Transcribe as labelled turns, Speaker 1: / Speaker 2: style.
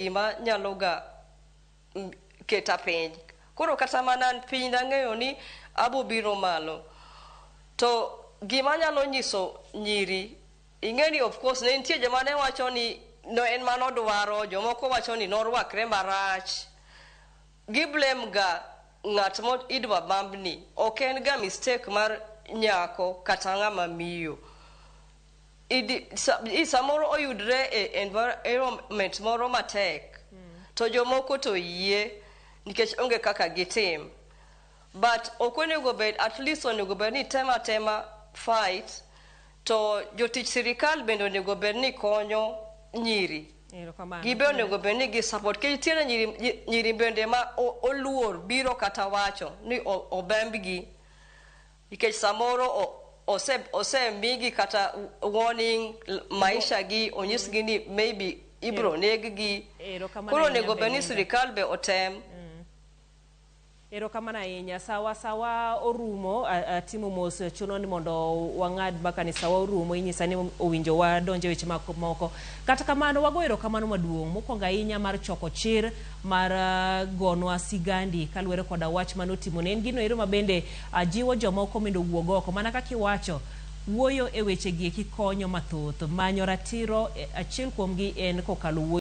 Speaker 1: Gima nyalo ga keta piny. Koro kata mana an piny nang'eyo ni abo biro malo. To gima anyalo nyiso nyiri, ing'e ni of course ne nitie joma ne wacho ni no en mano dwaro, jomoko wacho ni norwakre marach. Gi blame ga ng'at mo idwa bambni. Ok en ga mistake mar nyako kata ng'ama miyo. Idi, sa, samoro oyudre e environment moro matek to jomoko to yie nikech onge kaka gitim but ok onego bed at least onego bed ni tema tema fight to jotich sirikal bende onego bed ni konyo nyiri.
Speaker 2: Erokamano.
Speaker 1: Gibe onego bed ni gi support nikech nitiere nyiri, nyiri bende ma oluor biro kata wacho ni obembgi nikech samoro osemigi kata warning maisha gi onyisgi ni maybe ibro neg-gi.
Speaker 2: Erokamano
Speaker 1: Koro
Speaker 2: ahinya,
Speaker 1: onego bed ni
Speaker 2: Belinda.
Speaker 1: sirikal be otem.
Speaker 2: Erokamano ahinya. Sawa sawa orumo, atimo mos chuno ni mondo wang'ad mbaka ni sawa orumo, inyisa ni owinjo wadonje weche moko. Kata kamano wago erokamano maduong' mokwongo ahinya mar choko chir mar gonwa sigandi kaluwore koda wach manotimo ne en gino ero mabende jiwo jomoko mondo owuog oko mana kaka iwacho wuoyo e weche gi eki konyo mathoth manyo ratiro achiel kuomgi en kokalo wuoyo.